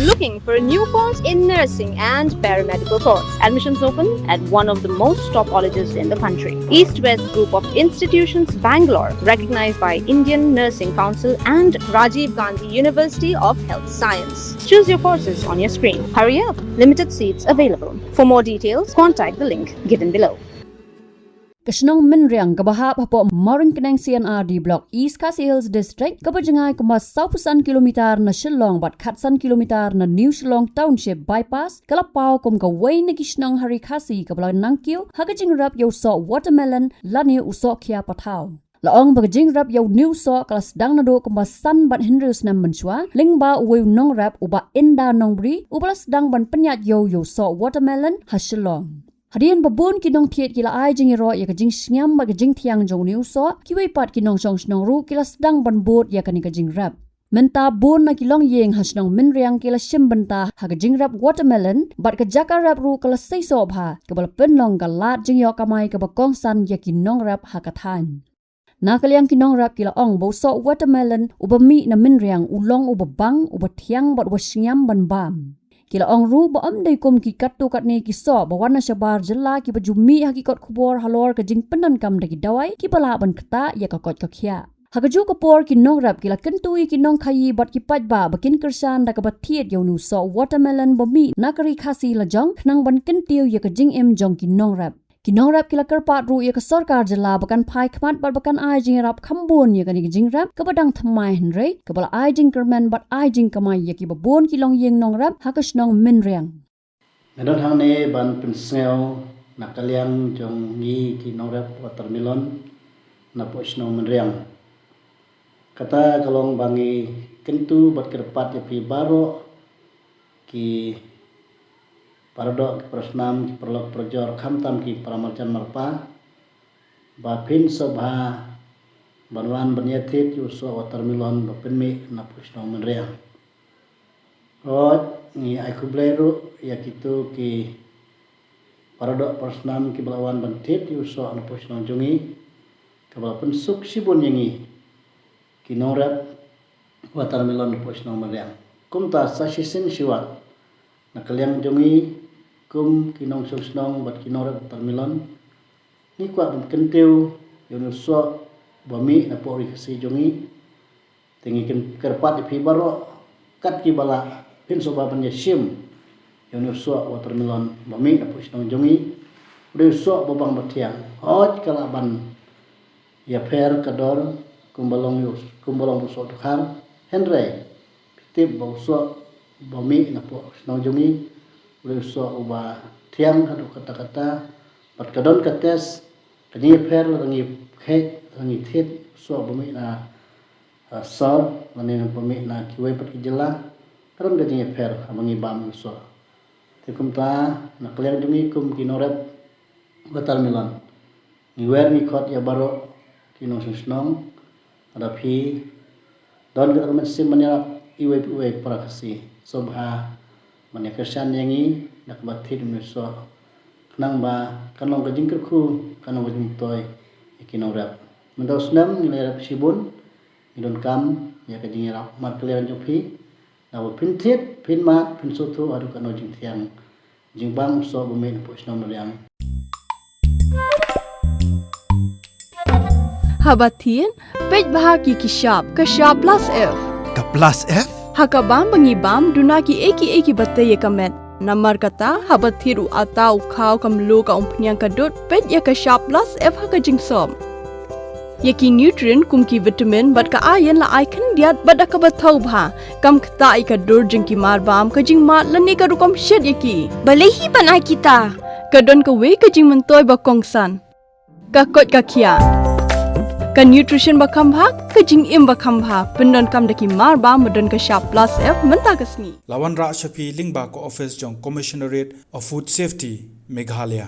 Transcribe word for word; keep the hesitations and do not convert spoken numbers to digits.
Looking for a new course in nursing and paramedical course? Admissions open at one of the most top colleges in the country. East West Group of Institutions, Bangalore, recognized by Indian Nursing Council and Rajiv Gandhi University of Health Science. Choose your courses on your screen. Hurry up, limited seats available. For more details, contact the link given below. Ka shnong Mynriang kaba hap hapoh Mawryngkneng C and R D Block, East Khasi Hills District, kaba jngai kumba saw phew san kilometer na Shillong bad khatsan kilometer na New Shillong Township Bypass, ka la paw kum kawei na ki shnong ha Ri Khasi kaba la nangkiew ha ka jingrep ïa u soh watermelon lane u soh khia pathaw. La ong ba ka jingrep ïa une u soh ka la sdang naduh kumba san bad hynriew snem mynshuwa, lyngba uwei u nongrep uba Inda Nongbri, uba la sdang ban pynïaid ïa u soh watermelon ha Shillong. Hadien ba bun ki nongthied ki la ai jingïaroh ïa ka jingsngiam bad ka jingthiang jong une u soh, kiwei pat ki nongshong shnong ruh ki la sdang ban bud ïa kane ka jingrep. Mynta bun na ki longïing ha shnong Mynriang ki la shim bynta ha ka jingrep watermelon, bad ka jaka rep ruh ka la seisoh bha, kaba la pynlong ka lad jingïoh kamai kaba kongsan ïa ki nongrep ha ka thaiñ. Na ka liang ki nongrep ki la ong ba u soh watermelon uba mih na Mynriang u long uba bang, uba thiang bad uba sngiam ban bam. Ki la ong ruh ba ym dei kum ki katto katne ki soh ba wan na shabar jylla kiba ju mih ha ki kot khubor halor ka jingpyndonkam da ki dawai kiba lah ban ktah ïa ka koit ka khiah. Ha kajuh ka por ki nongrep ki la kyntu ïa ki nongkhaïi bad ki paidbah ba kin kyrshan da kaba thied ïa une u soh watermelon ba mih na ka Ri Khasi lajong khnang ban kyntiew ïa ka jingim jong ki nongrep. Ki nongrep ki la kyrpad ruh ïa ka sorkar jylla ba kan phai khmat bad ba kan ai jingïarap kham bun ïa kane ka jingrep kaba dang thymmai hynrei kaba la ai jingkyrmen bad ai jingkamai ïa kiba bun ki longïing nongrep ha ka shnong Mynriang. Nga don hangne ban pynsngew na ka liang jong ngi ki nongrep watermelon napoh shnong Mynriang. Kata ka long ba ngi kyntu bad kyrpad ïa phi baroh ki paradoh, ki parasnam, ki paralok parajor, khamtam ki paramarjan marpa, ba phin sngewbha ban wan ban ïathied ïa u soh watermelon ba pynmih napoh shnong Mynriang. Hooid, ngi ai khublei ruh ïa kito ki paradoh parasnam kiba la wan ban thied ïa u soh napoh shnong jong ngi, kaba la pynsuk shibun ïa ngi ki nongrep watermelon napoh shnong Mynriang. Kumta sa shisien shiwat na ka liang jong ngi kum ki nongshong shnong bad ki nongrep watermelon, ngi kwah ban kyntiew ïa une u soh ba mih napoh Ri Khasi jong ngi. Te ngi kyrpad ïa phi baroh kat kiba lah, phin sngewbha ban ïashim ïa une u soh watermelon ba mih napoh shnong jong ngi. U dei u soh ba bang ba thiang, hooid ka lah ban ïapher ka dor kumba long ïa u, kumba long u soh dkhar, hynrei phi tip ba u soh ba mih napoh shnong jong ngi u dei u soh uba thiang haduh katta katta. Bad ka don ka test, ka jingïapher lada ngi kheit, lada ngi thied u soh ba mih na, ah, sor lane ba mih na kiwei pat ki jylla, ka don ka jingïapher haba ngi bam ïa u soh. Te kumta na ka liang jong ngi kum ki nongrep watermelon, ngi wer ngi khot ïa baroh ki nongshong shnong, lada phi don kata ka mynsiem ban ïarap iwei pa iwei para Khasi, sngewbha ban ïakyrshan ïa ngi da kaba thied une u soh, khnang ba kan long ka jingkyrkhu, kan long ka jingmyntoi ïa ki nongrep. Mynta u snem ngi la ïarap shibun, ngi donkam ïa ka jingïarap markylliang jong phi, da ba phin thied, phin mad, phin sngewthuh haduh katno jingthiang jingbam u soh ba mih napoh shnong Mynriang. Haba thied, peit bha ki ki shap, ka shap plus F. Ka plus F? Ha ka bam ba ngi bam, duna kiei kiei kiba tei ïa ka met. Namar kata, haba thied u atta, u khaw, ka mluh, ka umphniang, ka dud, peit ïa ka shap plus F ha ka jingsop. Ïa ki nutrient kum ki vitamin bad ka iron la ai khyndiat bad da kaba thaw bha. Kam ktah ïa ka dur jong ki marbam, ka jingmad lane ka rukom shet ïa ki. Balei hi ban ai kita? Ka don kawei ka jingmyntoi ba kongsan. Ka koit ka khiah. Ka nutrition ba kham bha, ka jingim ba kham bha. Pyndonkam da ki marbam ba don ka shap plus F mynta ka sngi. La wanrah sha phi lyngba ka office jong Commissionerate of Food Safety, Meghalaya.